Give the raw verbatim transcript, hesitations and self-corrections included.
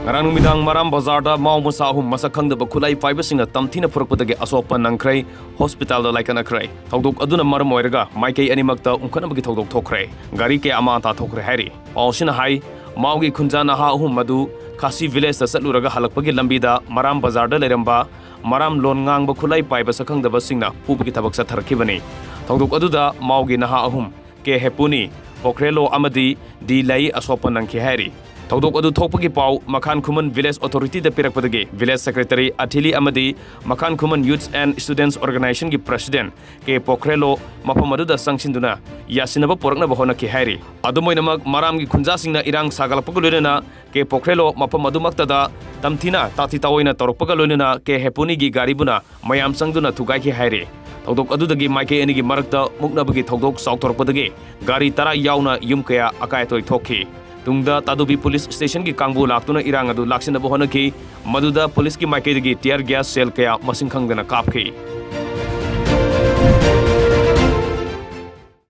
ꯉꯔꯥꯡ ꯅꯨꯃꯤꯗꯥꯡ ꯃꯔꯥꯝ ꯕꯖꯥꯔꯗ ꯃꯥꯎ ꯃꯆꯥ ꯑꯍꯨꯝ ꯃꯁꯛ ꯈꯪꯗꯕ ꯈꯨꯠꯂꯥꯏ ꯄꯥꯏꯕꯁꯤꯡꯅ ꯇꯝꯊꯤꯅ ꯐꯨꯔꯛꯄꯗꯒꯤ ꯑꯁꯣꯛꯄ ꯅꯪꯈ꯭ꯔꯦ, ꯍꯣꯁꯄꯤꯇꯥꯜꯗ ꯂꯥꯏꯀꯠꯅꯈ꯭ꯔꯦ꯫ ꯊꯧꯗꯣꯛ ꯑꯗꯨꯅ ꯃꯔꯝ ꯑꯣꯏꯔꯒ ꯃꯥꯏꯀꯩ ꯑꯅꯤꯃꯛꯇ ꯎꯪꯈꯠꯅꯕꯒꯤ ꯊꯧꯗꯣꯛ ꯊꯣꯛꯈ꯭ꯔꯦ꯫ ꯒꯥꯔꯤ ꯀꯌꯥ ꯑꯃ ꯇꯥꯊꯣꯛꯈ꯭ꯔꯦ ꯍꯥꯏꯔꯤ꯫ ꯄꯥꯎꯁꯤꯅ ꯍꯥꯏ, ꯃꯥꯎꯒꯤ ꯈꯨꯟꯖꯥ ꯅꯍꯥ ꯑꯍꯨꯝ ꯑꯗꯨ ꯈꯥꯁꯤ ꯚꯤꯂꯦꯖꯇ ꯆꯠꯂꯨꯔꯒ ꯍꯜꯂꯛꯄꯒꯤ ꯂꯝꯕꯤꯗ ꯃꯔꯥꯝ ꯕꯖꯥꯔꯗ ꯂꯩꯔꯝꯕ ꯃꯔꯥꯝ ꯂꯣꯟ ꯉꯥꯡꯕ ꯈꯨꯠꯂꯥꯏ ꯄꯥꯏꯕ ꯁꯛꯈꯪꯗꯕꯁꯤꯡꯅ ꯐꯨꯕꯒꯤ ꯊꯕꯛ ꯆꯠꯊꯔꯛꯈꯤꯕꯅꯤ꯫ ꯊꯧꯗꯣꯛ ꯑꯗꯨꯗ ꯃꯥꯎꯒꯤ ꯅꯍꯥ ꯑꯍꯨꯝ, ꯀꯦ ꯍꯦꯄꯨꯅꯤ, ꯄꯣꯈ꯭ꯔꯦꯂꯣ ꯑꯃꯗꯤ ꯗꯤ ꯂꯩ ꯑꯁꯣꯛꯄ ꯅꯪꯈꯤ ꯍꯥꯏꯔꯤ꯫ ꯊꯧꯗꯣꯛ ꯑꯗꯨ ꯊꯣꯛꯄꯒꯤ ꯄꯥꯎ ꯃꯈꯥꯟ ꯈꯨꯃꯟ ꯚꯤꯂꯦꯖ ꯑꯣꯊꯣꯔꯤꯇꯤꯗ ꯄꯤꯔꯛꯄꯗꯒꯤ ꯚꯤꯂꯦꯖ ꯁꯦꯀ꯭ꯔꯦꯇꯔꯤ ꯑꯊꯤꯂꯤ ꯑꯃꯗꯤ ꯃꯈꯥꯟ ꯈꯨꯃꯟ ꯌꯨꯊ ꯑꯦꯟ ꯁ꯭ꯇꯨꯗꯦꯟꯠꯁ ꯑꯣꯔꯒꯅꯥꯏꯖꯦꯁꯟꯒꯤ ꯄ꯭ꯔꯁꯤꯗꯦꯟꯠ ꯀꯦ ꯄꯣꯈ꯭ꯔꯦꯂꯣ ꯃꯐꯝ ꯑꯗꯨꯗ ꯆꯪꯁꯤꯟꯗꯨꯅ ꯌꯥꯁꯤꯟꯅꯕ ꯄꯨꯔꯛꯅꯕ ꯍꯣꯠꯅꯈꯤ ꯍꯥꯏꯔꯤ꯫ ꯑꯗꯨꯝ ꯑꯣꯏꯅꯃꯛ, ꯃꯔꯥꯝꯒꯤ ꯈꯨꯟꯖꯥꯁꯤꯡꯅ ꯏꯔꯥꯡ ꯁꯥꯒꯠꯂꯛꯄꯒ ꯂꯣꯏꯅꯅ ꯀꯦ ꯄꯣꯈ꯭ꯔꯦꯂꯣ ꯃꯐꯝ ꯑꯗꯨꯃꯛꯇꯗ ꯇꯝꯊꯤꯅ ꯇꯥꯊꯤ ꯇꯥꯑꯣꯏꯅ ꯇꯧꯔꯛꯄꯒ ꯂꯣꯏꯅꯅ ꯀꯦ ꯍꯦꯄꯨꯅꯤꯒꯤ ꯒꯥꯔꯤꯕꯨꯅ ꯃꯌꯥꯝ ꯆꯪꯗꯨꯅ ꯊꯨꯒꯥꯏꯈꯤ ꯍꯥꯏꯔꯤ꯫ ꯊꯧꯗꯣꯛ ꯑꯗꯨꯗꯒꯤ ꯃꯥꯏꯀꯩ ꯑꯅꯤꯒꯤ ꯃꯔꯛꯇ ꯃꯨꯛꯅꯕꯒꯤ ꯊꯧꯗꯣꯛ ꯆꯥꯎꯊꯣꯔꯛꯄꯗꯒꯤ ꯒꯥꯔꯤ ꯇꯔꯥ ꯌꯥꯎꯅ ꯌꯨꯝ ꯀꯌꯥ ꯑꯀꯥꯏ ꯑꯇꯣꯏ ꯊꯣꯛꯈꯤ꯫ ꯇꯨꯡꯗ ꯇꯥꯗꯨꯕꯤ ꯄꯨꯂꯤꯁ ꯁ꯭ꯇꯦꯁꯟꯒꯤ ꯀꯥꯡꯕꯨ ꯂꯥꯛꯇꯨꯅ ꯏꯔꯥꯡ ꯑꯗꯨ ꯂꯥꯛꯁꯤꯟꯅꯕ ꯍꯣꯠꯅꯈꯤ, ꯃꯗꯨꯗ ꯄꯨꯂꯤꯁꯀꯤ ꯃꯥꯏꯀꯩꯗꯒꯤ tear gas shell ꯀꯌꯥ ꯃꯁꯤꯡ ꯈꯪꯗꯅ ꯀꯥꯞꯈꯤ꯫